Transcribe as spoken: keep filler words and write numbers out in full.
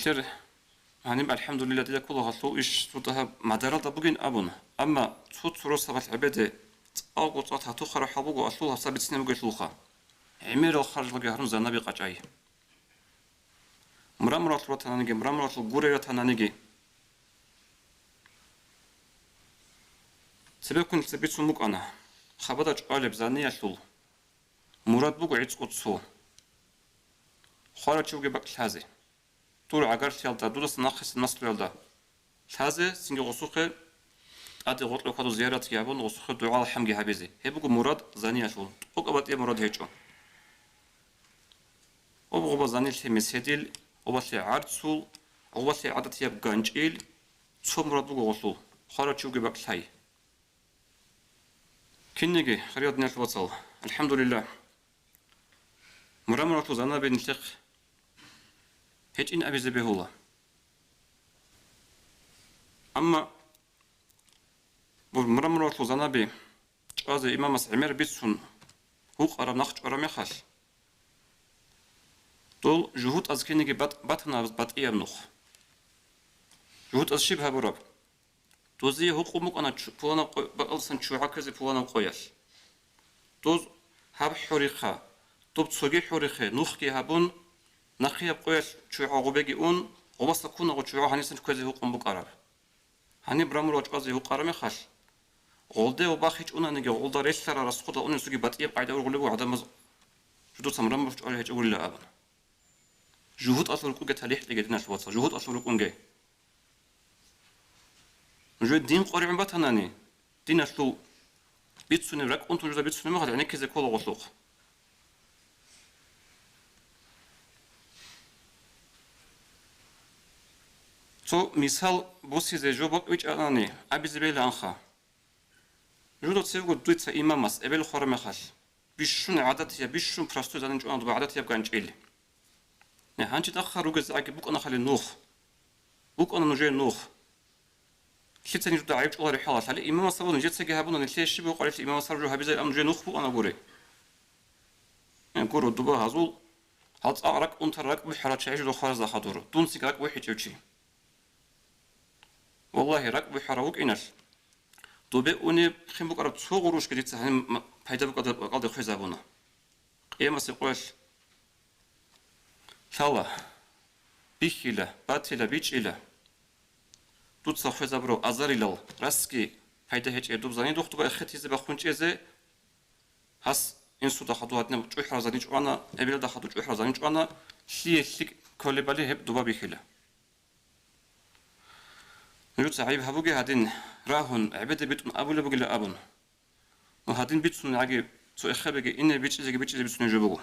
Нилъер гьаниб, алхӀамдулилла, дида ккола гьалъул иш цо дагьаб мадаралда бугин абун, амма цо-цо росабалъ гӀебеде цӀакъго цӀакъ татухъараб хӀал буго, гьалъул гьабсагӀат бицине бугелъулха. ГӀемерал харжалги гьарун занаби къачӀай. Мурамуралъул ратананиги, мурамуралъул гурей ратананиги. Цебеккун нилъеца бицун букӀана, хабада чӀвалеб заниялъул мурад буго гӀицӀго цо. Хварав чи вугеб бакӀ лъазе. Дур гӀагарлъиялда, дудаса нахъисеб наслуялда лъазе, цинги гъосухъе тӀаде гъоркье хьвадур зияратги гьабун, гъосухъе дугӀа-алхӀамги гьабизе. Гьеб буго мурад заниялъул, тӀокӀаб батӀияб мурад гьечӀо. Гъоб-гъоба занилъе меседил, гъобалъе гӀарцул, гъобалъе гӀадатияб ганчӀил, цо мурад буго гъолъул, хварав чи вугеб бакӀ лъай. Кинниги, хириял диналъул вацал, алхӀамдулилла, мурамуралъул занаби нилъехъ гьечӀин абизе бегьула. Амма бур-, мурамуралъул занаби чӀвазе имамас гӀемер бицун гьукъараб нах чӀвараб мехалъ, дол жугьутӀаз кинниги бат-, батана батӀияб нух. ЖугьутӀаз щиб гьабураб? Дозие гьукъун букӀана чу-, пуланаб къо-, бакӀалдасан чугӀа ккезе пуланаб къоялъ. Доз гьаб хӀорихъа, доб цоги хӀорихъе, нухги гьабун, нахъияб къоялъ чугӀа гъубеги ун, гъобасда ккуна гъо чугӀа гьанисан кквезе гьукъун букӀараб. Гьаниб мурамурал чӀвазе гьукъараб мехалъ, гъолде ва бахичӀунаниги, гъолда релълъарал расходал унесуги батӀияб къайда ургъулеб гӀадамаз жудуца мурамуралъ чӀвалел гьечӀогурила абун. ЖугьутӀалъул рукъунге талихӀ кьеге, диналъул вацал, жугьутӀалъул рукъунге. Нужее дин къваригӀун батанани, диналъул бицунеб ракӀ унтун нужеда бицунеб мехалъ гӀенеккизе ккола гъолъухъ. Цо мисал босизе жо бакӀ бичӀчӀанани абизе бегьилаанха. Жуда цевго дуца имамас эбел хвараб мехалъ, бищун гӀадатияб, бищун простой занин чӀвана дуба гӀадатияб ганчӀил. Не, гьанчи дахъал ругезегӀаги букӀана хали нух. БукӀана нужее нух. Лъицани жуда гӀайиб чӀвалареб хӀалалъ, гьале имамас абун нижецаги гьабуна, нилъее щиб букъарилъи имамас гьаб жо гьабизе ам нужее нух букӀана гури. Э, гуро, дуба гьазул, гьал цӀакъ ракӀ унтарал ракӀ бухӀарал чагӀи жо хваразда хадур. Дунцин ракӀ бухӀичӀев чи. Валлагьи, ракӀ бухӀарав вукӀиналъ, добе унеб хин букӀараб цо гъурушги дица гьаниб м-, пайда букӀараб бакӀалде хвезабуна. Къиямасеб къоялъ лъала, бихьила, батила, бичӀчӀила. Дуца хвезабураб азарилал расги пайда гьечӀеб дуб занидухъ дуба эхетизе бахъун чӀезе, гьас инсуда хадур гьадинаб чӀухӀараб зани чӀвана, эбелалда хадур чӀухӀараб зани чӀвана, лъие лъикӀ кколебали гьеб дуба бихьила. Нужеца гӀайиб гьабуге гьадин, рагьун, гӀебеде битӀун абулеб бугила абун. Ну, гьадин бицун гӀаги, цо эхебеги ине бичӀчӀизеги бичӀчӀизе бицунеб жо буго.